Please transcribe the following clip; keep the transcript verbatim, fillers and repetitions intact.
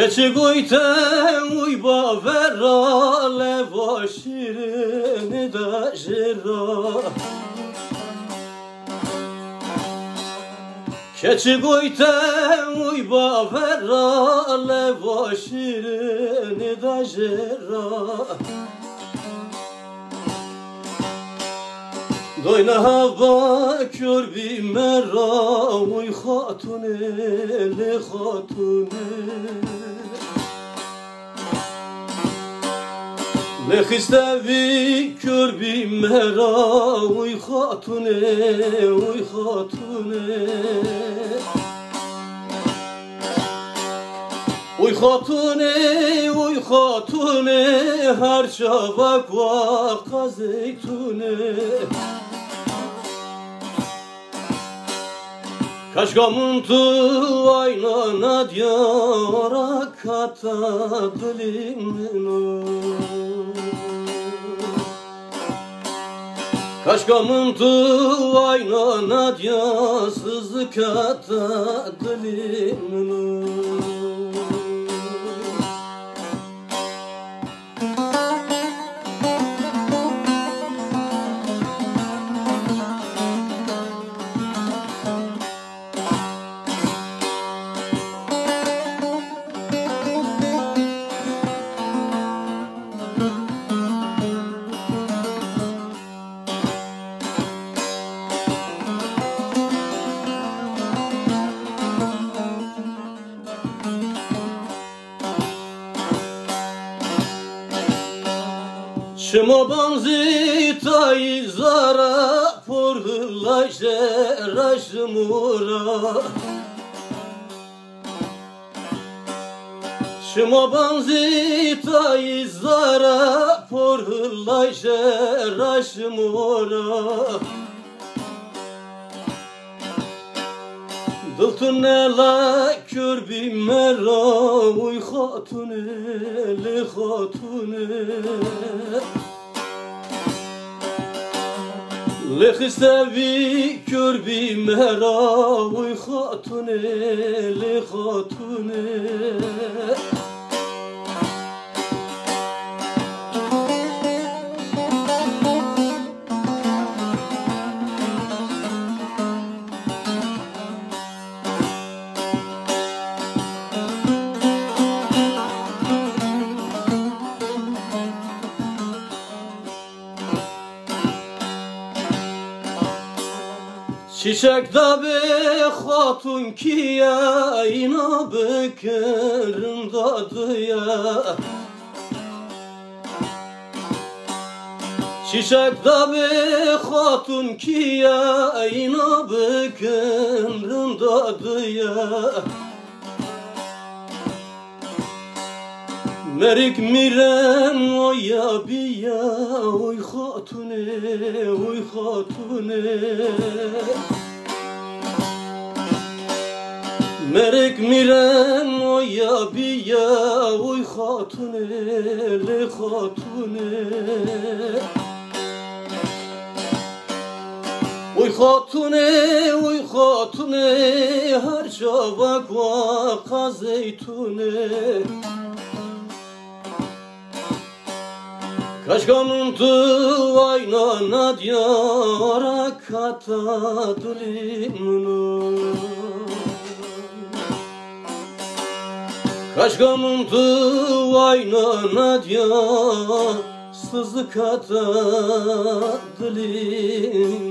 Keçi goyte uy bavera leva şirin da jera. Keçi goyte uy bavera leva şirin da jera. Doyna hava kör bî me ra, uy xatune, lê xatune. Lê xistevî kör bî me ra, uy xatune, uy xatune. Uy xatune, uy xatune, her çava ku qazeytune. Kaşka min tu ayna nadiyara kata dilî min o. Kaşka min tu ayna nadiya, siz kata dilî min o. Şima banzî tayî zara, por hilla jera ji mora. Şima banzî tayî zara, por hilla jera ji mora. Dil tu nela kör bî me ra, uy xatune, lê xatune. Lê xistevî kör bî me ra, uy xatune, lê xatune. Çiçek da bê xatun kiye, îna bikirin dadiye. Çiçek da bê xatun kiye, îna bikirin dadiye. Merik mîrem oya biya, oy xatune, oy xatune. Merik mîrem oya biya, oy xatune, lê xatune. Uy xatune, uy xatune, her çava ku qazeytune. Kaşka min tu ayna nadiyara kata dilî min o. Kaşka min tu ayna nadiya, siz kata dilî